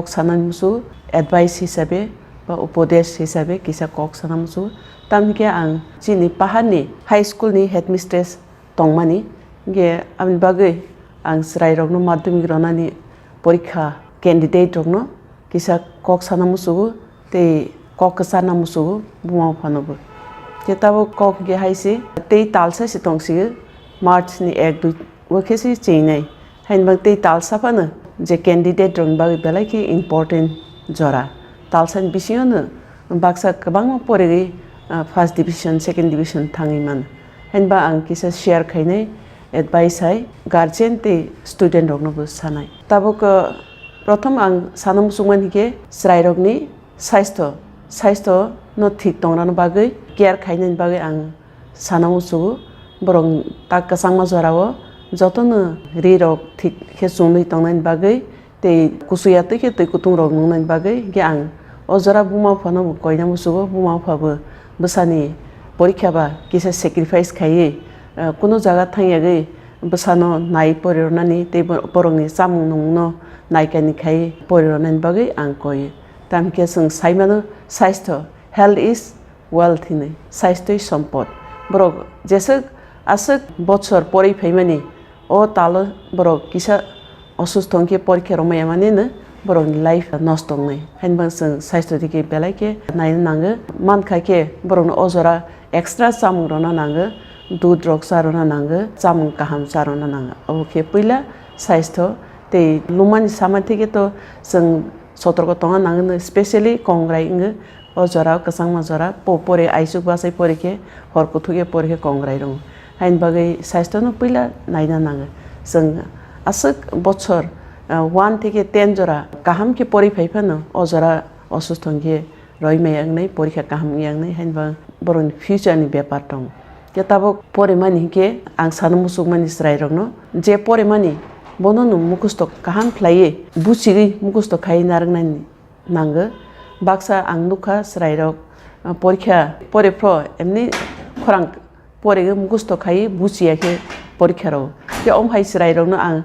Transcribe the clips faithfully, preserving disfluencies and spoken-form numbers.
kok sanani musu advice hisabe ba upodesh hisabe kisa kok sana musu. Tamni khe ang chini paharni high school ni headmistress tongmani, hingke aboni bagwi ang chwrairokno madhyamik ronani porikha candidate rokno kisa kok sana musugo tei kok kwcharna musugo buma buphanobo. Khe tabuk kok hingke hai se tei talsa se tongsigo, March ni ek dui o khe se chingnai. Haini bagwi tei talsa phano je candidate rokni bagwi belai khe important jora. Talsani bisingo no baksa kwbangma porigwi, ah, first division, second division thangwi mano. Haini ba ang kisa share khainai advice hai guardian tei student rokno bo sanai. Tabuk, ah, prothom ang sana muchungmani hingke chwrairokni saisto, saisto no thik tongrani bagwi, care khainani bagwi ang sana muchungo. Borok tak kwchangma jorao jotono ri rok thik khe chumui tongnani bagwi tei kusu ya twi khe twi kutung rok nungnani bagwi hingke ang o jora buma buphano bo koina muchungo. Buma bupha bo bwsani porikha ba kisa sacrifice khaiwi, eh, kunu jaga thangyagwi bwsano nai porironani tei bo-, borokni chamung nungno naikani khai porironani bagwi ang koi. Tamkhe chwng saimano, saisto, health is wealth hinwi, saistoi sompot. Borok jeswk aswk bochor porwi phaimani, o talo borok kisa osustho wngkhe porikha romaya manino borokni life nosto wngnai. Haini bagwi chwng saisto dike belai khe naina nango. Mankha khe borokno o jora extra chamung rwna nango, dudh rok cha rwna nango, chamung kaham cha rwna nango. Obo khe puila saisto tei lumani sama thike to chwng sotorko tongna nango, specially kongrai wngwi o jora, kwchangma jora, po-, pore aichuk bachai pore khe, hor kuthuk ya pore khe kongrai rwngo. Haini bagwi saisto no puila naina nango. Chwng aswk bochor, ah, one theke ten jora kaham khe pore phai phano o jora osustho wngkhe roi maya wngnai, porikha kaham wngya wngnai, haini bagwi borokni future ni bepar tongo. Khe tabuk porimani hinkhe ang sana muchukmani chwrairokno, je porimani bono nwng mukhusto kaham khlaiwi buchigwi mukhusto khaiwi narwknani nango. Baksa ang nukha chwrairok, ah, porikha pore phro emni khorang poregwi mukhusto khaiwi buchiya khe porikha rwo. Khe omo hai chwrairokno ang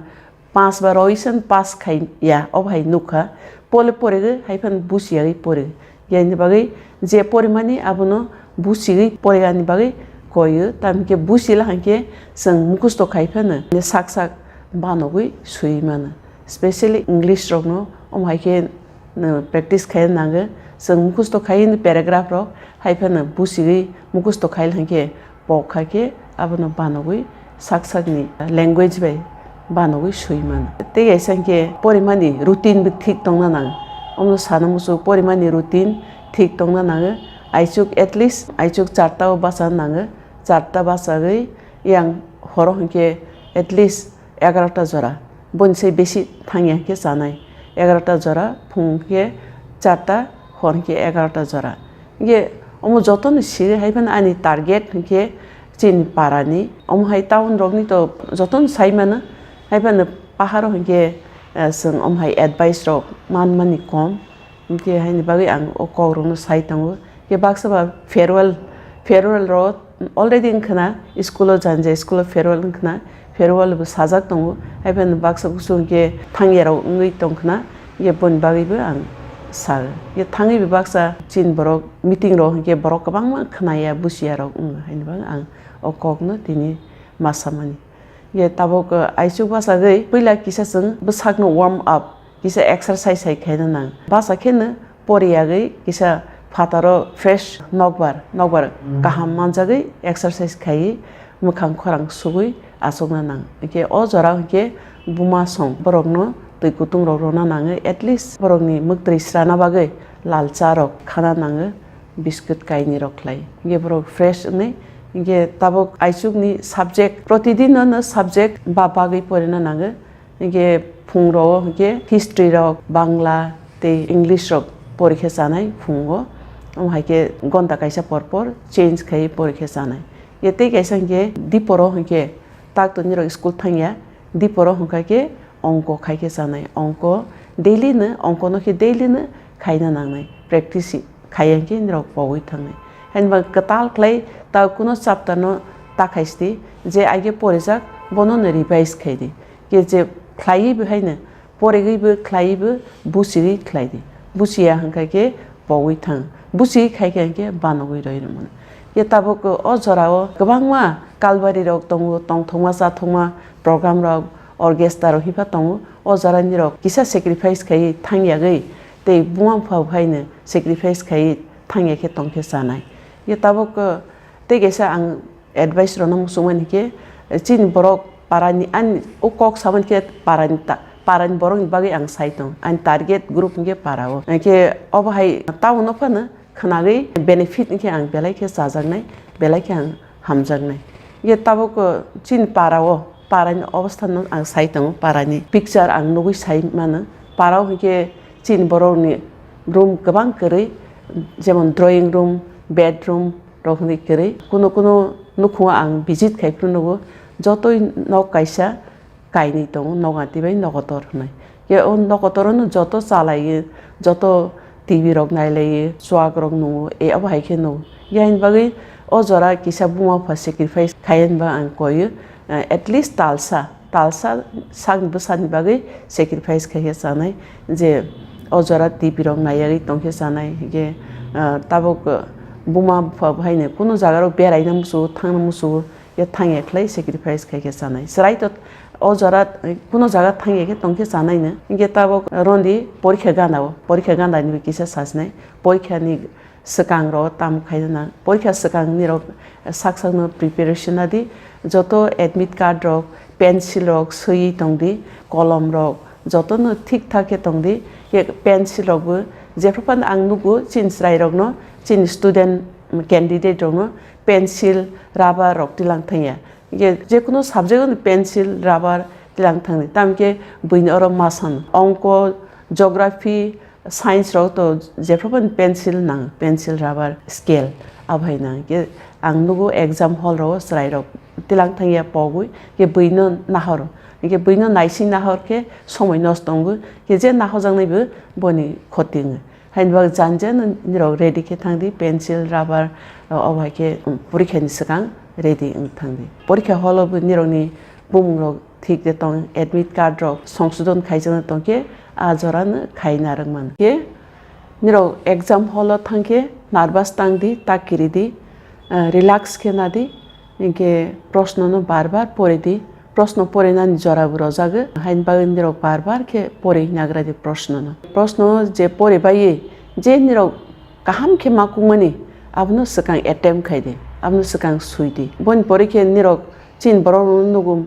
pass ba roison pass khai ya, obo hai nukha. Pole poregwi hai phano buchiyagwi pore. Yaini bagwi je porimani abono buchigwi poregani bagwi koio, tamni khe buchila hwnkhe chwng mukhusto khai phano sak sak banogwi sui mano. Specially English rokno omo hai khe, no, practice khai nango. Chwng mukhusto khai ni paragraph rok hai phano buchigwi mukhusto khai hwnkhe pok kha khe abono banogwi sak sakni language bai banogwi sui mano. Tei kaisa hwnkhe porimani routine bo thik tongna nango. Omo sana muchung porimani routine thik tongna nango. Aichuk at least aichuk charta o bacha nango. Charta bachagwi yang horo hwnkhe at least egarota jora, boni sai besi thangya hwnkhe chanai. Egarota jora, phung hwnkhe charta, hor hwnkhe egarota jora. Hwnkhe omo jotono siri hai phano ani target hwnkhe chini parani, omo hai town rokni to jotono sai mano, hai phano paharo hwnkhe, eh, chwng omo hai advice rok manmani kom. Hwnkhe haini bagwi ang o kokrokno sai tongo. Khe baksa ba farewell, farewell rok already wngkhna, school o jani jai school o farewell wngkhna, farewell bo sajak tongo. Hai phano baksa kusu hwnkhe thangyarok wngwi tongkhna, hwnkhe boni bagwibo ang sa. Hwnkhe thangwi bo baksa chini borok meeting rok hwnkhe borok kwbangma khnaya buchiya rok wngo, haini bagwi ang o kokno tini ma samani. Hwnkhe tabuk, uh, aichuk bachagwi puila kisa chwng bwsakno warm up, kisa exercise hai khaina nang. Bacha kheno poriyagwi kisa phataro fresh nokbar, nokbar kaham manjagwi exercise khaiwi mwkhang khorang sugwi achukna nang. Hwnkhe o jorao hwnkhe buma song borokno twi kutung rok rwna nango, at least borokni mwktwi srana bagwi lal cha rok khana nango, biscuit kainwi rok khlai. Hwnkhe borok fresh wnwi, hwnkhe tabuk aichukni subject, protidin no subject ba bagwi porina nango. Hwnkhe phung rok hwnkhe history rok, Bangla tei English rok porikha chanai phungo. Omo hai khe gonta kaisa por por change khai porikha chanai. Hwnkhe tei kaisa hwnkhe diporo hwnkhe tak tonwi rok school thangya, diporo hwnkha khe ongko khai khe chanai. Ongko daily no, ongko no khe daily no khaina nangnai, practice khaiya hwnkhe norok pogwi thangnai. Haini bagwi kwtal khlai ta kuno chapter no ta khai sidi, je age porijak bono no revise khai di. Khe je khlaiwi bo haino Porigwibo khlaibo, buchigwi khlai di. Buchiya hwnkha khe pogwi thang. Buchigwi khai khe hwnkhe banogwi roi rwmano. Ye tabuk o jorao kwbangma kalbari rok tongo, tongthokma chathokma program rok, orchestra rok hipha tongo. O jora nirok kisa sacrifice khai thangyagwi tei buma bupha haino sacrifice khai thangya khe tongkhe chanai. Ye tabuk tei kaisa ang advice rwna muchungmani khe, chini borok parani ani o kok samani khe parani ta-, parani borokni bagwi ang sai tong. Ani target group hwnkhe para o. Hwnkhe obo hai town o phano khwnagwi benefit hwnkhe ang belai khe chajaknai, belai khe ang hamjaknai. Ye tabuk chini para o, parani obostha no ang sai tongo, parani picture ang nugwi sai mano. Para o hwnkhe chini borokni room kwbang kwrwi, jemon drawing room, bedroom, rok hwnwi kwrwi. Kuno kuno nukhungo ang visit khai phuru nugo, jotoi nok kaisa kainwi tongo, nok atwi bai nokotor hwnwi. Ye o nokotorono joto chalaiwi, joto T V rok nailaiwi, chuak rok nungo, e abo hai khe nungo. Yaini bagwi o jora kisa buma bupha sacrifice khai hwnba ang koio, eh, at least talsa, talsa sak bwsani bagwi sacrifice khai khe chanai, je o jora T V rok naiyagwi tongkhe chanai, hwnkhe, ah, tabuk, ah, buma bupha haino kuno jaga rok beraina muchungo, thangna muchungo, ye thangya khlai sacrifice khai khe chanai. Chwrai to o jora, eh, kuno jaga thangya khe tongkhe chanai no. Hwnkhe tabuk rondi porikha gana o, porikha gana ni kisa sachinai, porikha ni swkang ro tam khaina nang. Porikha swkang nirok sak sakno preparation nadi, joto admit card rok, pencil rok swiwi tongdi, kolom rok jotono thik thak khe tongdi. Ye pencil rokbo jephru phano ang nugo chini chwrai rokno, chini student candidate rokno pencil, rubber rok tilang thangya. Ye jekunu subject o pencil, rubber tilang thangdi. Tamkhe buini oro masan ongko, geography, science rok to jephru phano pencil nang, pencil, rubber, scale, abo hai nang. Khe ang nugo exam hall rok chwrai rok tilang thangya pogwi, khe buino nahoro. Khe buino naising nahor khe somoi nosto wngo. Khe je nahojaknai bo boni khoti wngo. Haini bagwi jan jan nirok ready khe thangdi, pencil, rubber, abo hai khe, um, porikha ni swkang ready wng thangdi. Porikha hall o bo nirokni bumung rok thik de tong, admit card rok songsodon khaijakna tongkhe, a jora no khai narwk man khe. Nirok exam hall o thangkhe nervous tangdi, ta kiridi, ah, relax khe nadi, hinkhe proshno no bar bar poridi, proshno porinani jora bo rojago, haini bagwi nirok bar bar khe pori nagradi proshno no. Proshno je pori baiwi je nirok kaham khe ma kukmani, abono swkang attempt khaidi, abono swkang suidi. Boni pore khe nirok chini borok rokno nugo,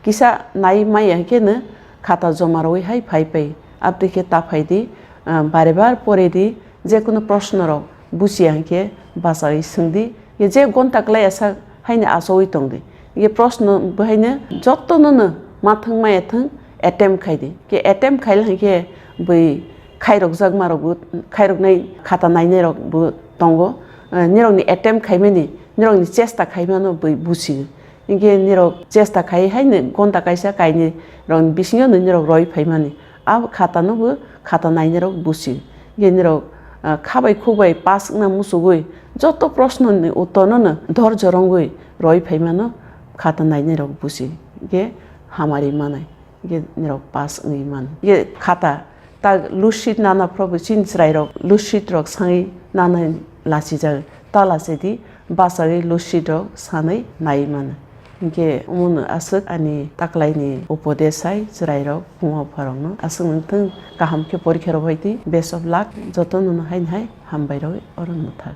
kisa nai maya khe no khata joma rwui hai phai phai. Abtwi khe ta phaidi, ah, bare bar poridi, jekunu proshno rok buchiya hinkhe bachaui swngdi. Ye je gonta kwlai asa haino achugui tongdi. Ye proshno bo haino jotono no ma thwng maya thwng attempt khaidi. Khe attempt khaila hinkhe bui khairokjakma rokbo, khairoknai khata nainai rokbo tongo. Ah, nirokni attempt khaimani, nirokni chesta khaimano bui buchigo. Hinkhe nirok chesta khai haino gonta kaisa kainwi rokni bisingo no nirok roi phaimani. A khatano bo khata nainai rok buchi. Hinkhe nirok, ah, khabai khukbai pass wngna muchugwi joto proshno ni uttor no no dhorjo rwngwi roi phaimano khata nainai rok buchi. Hinkhe hamari manai. Hinkhe nirok pass wngwi mano. Hinkhe khata ta loose sheet nana phrobo chini chwrai rok loose sheet rok sangwi nana lachijak. Ta lachidi bachaui loose sheet rok sanwi nai mano. Hinkhe omono aswk ani taklaini upodesh hai chwrai rok buma bupha rokno aswk wngthwng kaham khe porikha rok bai twi best of luck jotono no haino hai hambai rogwi oro mwthak.